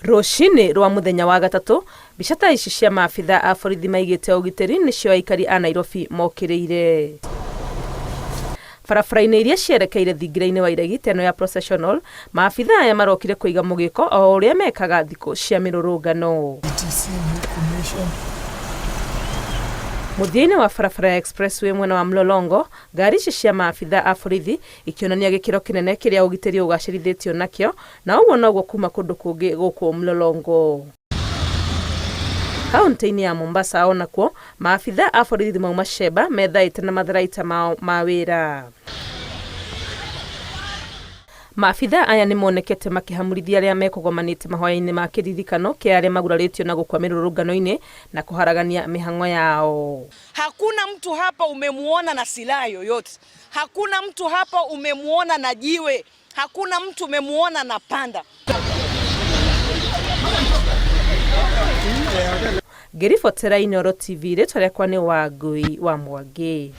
Rũcinĩ rwa mũthenya wa gatatũ, mbica ta ici cia maabitha a borithi maigĩte ũgitĩri nĩcio aikari a Nairobi mokĩrĩire. Barabara-inĩ iria cierekeire thingira-inĩ wa iregi ta ĩno ya processional, maabitha aya marokire kũiga mũgĩko o ũrĩa mekaga thikũ cia mĩrũrũngano. Mũthia-inĩ wa barabara ya Expressway mwena wa Mlolongo, ngari ici cia maabitha a borithi ikĩonania gĩkĩro kĩnene kĩrĩa ũgitĩri ũgacĩrithĩtio nakĩo, na ũguo noguo kuma kũndũ kũngĩ gũkũ Mlolongo. Kaunti-inĩ ya Mombasa onakuo, maabitha a borithi mauma Sheba methaĩte na matharaita mao ma wĩra. Maabitha aya nĩmonekete makĩhamurithia arĩa mekũgomanĩte mahoya-inĩ ma kĩririkano kĩa arĩa magurarĩtio na gũkua mĩrũrũngano-inĩ na kũharagania mĩhang'o yao. Hakuna mtu hapa umemuona na silaha yoyote. Hakuna mtu hapa umemuona na jiwe. Hakuna mtu umemuona na panda. Ngĩribotera Inooro TV rĩtwa rĩakwa nĩ Wangui wa Mwangi.